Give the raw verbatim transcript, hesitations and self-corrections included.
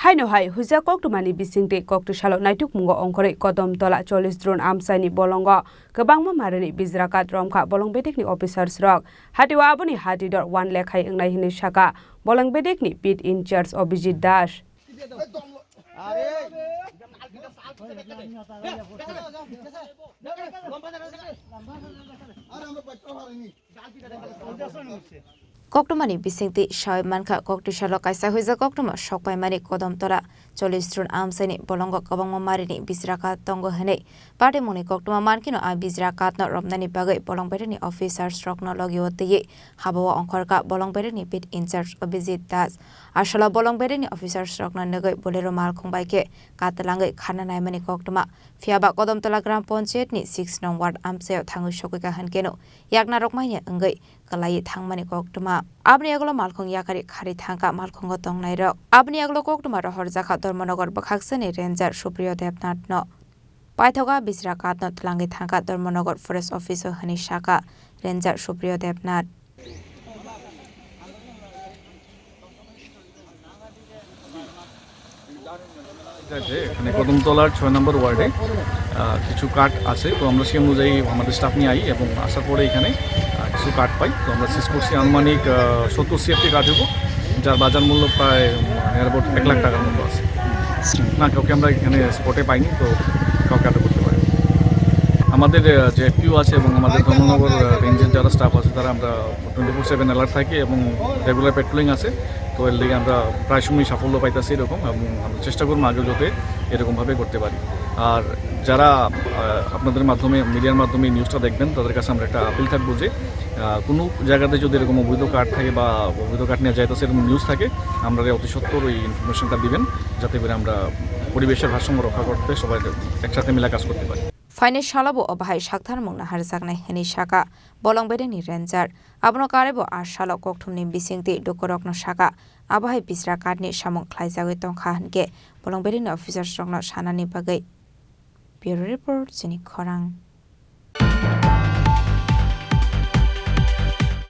Haino hai huijak koktwmani bisingtwi koktwsalo naitukmungo ongkhorwi Kodom Tola chollish drone amchaini bolongo kwbangma marini bijra kat romkha bolong bedekni officers rok. Hatio aboni hatidor wan lekhai wngnai hwnwi sakha bolong bedekni beat in charge Abhijit Das. Koktwmani bisingtwi sawi mankha, koktwsalo kaisa huijak koktwma sokpai mani Kodom Tola chollish drone amchaini bolongo kwbangma marini bijra kat tongo hwnwi. Party mungni koktwma mankhe no a bijra katno romnani bagwi bolong bedekni officers rokno logio twiwi habao ongkhorkha bolong bedekni beat in charge Abhijit Das. Asalo bolong bedekni officers rokno nugwi Bolero malkhung bai khe katlangwi kharna naimani koktwma. Phiyaba Kodom Tola Gram Panchayat ni six nong ward amchaio thangwi sokwi kha hwnkhe no yakna rok manya wngwi kwlaiwi thangmani koktwma. Aboni yagulo malkhung yakari khari thangkha malkhungo tongnairok. Aboni yagulo koktwma rohorjakha Dharmanagar bwkhaksani Ranger Supriyo Debnath no. Paithoga bijra katno twlangwi thangkha Dharmanagar Forest Office o hwnwi sakha Ranger Supriyo Debnath. এখানে কদমতলার ছয় নম্বর ওয়ার্ডে, আহ, কিছু কাঠ আছে, তো আমরা সেই অনুযায়ী আমাদের স্টাফ নিয়ে আই এবং আসার পরে এখানে, আহ, কিছু কাঠ পাই। তো আমরা সিজ করছি আনুমানিক, আহ, সত্তর সিএফটি কাঠ হইব, যার বাজার মূল্য প্রায়, উম, নিয়ার অ্যাবাউট এক লাখ টাকার মতো আছে। না, কাউকে আমরা এখানে স্পটে পাইনি, তো কাউকে আটক করতে পারিনি। আমাদের, আহ, যে এফপিও আছে এবং আমাদের ধর্মনগর, আহ, রেঞ্জের যারা স্টাফ আছে, তারা আমরা টোয়েন্টি ফোর সেভেন অ্যালার্ট থাকি এবং রেগুলার পেট্রোলিং আছে। তো এর লিগে আমরা প্রায় সময় সাফল্য পাইতাছি এরকম, এবং আমরা চেষ্টা করবো আগেও যাতে এরকমভাবে করতে পারি। আর যারা, আহ, আপনাদের মাধ্যমে, মিডিয়ার মাধ্যমে নিউজটা দেখবেন, তাদের কাছে আমরা একটা আপিল থাকবো যে, আহ, কোনো জায়গাতে যদি এরকম অবৈধ কাঠ থাকে বা অবৈধ কাঠ নিয়ে যাইতেছে এরকম নিউজ থাকে, আমরা অতি সত্বর ওই ইনফরমেশনটা দিবেন, যাতে করে আমরা পরিবেশের ভারসাম্য রক্ষা করতে সবাই একসাথে মিলে কাজ করতে পারি। Phainai salo bo o bahai sakthar mungna harjaknai hwnwi sakha bolong bedekni Ranger. Abono karwi bo a salo kokthumni bisingtwi dukurokno sakha, abo hai bijra katni samung khlaijagwi tongkha hwnkhe bolong bedekni officers rokno sanani bagwi. Bureau Report, Chini Khorang.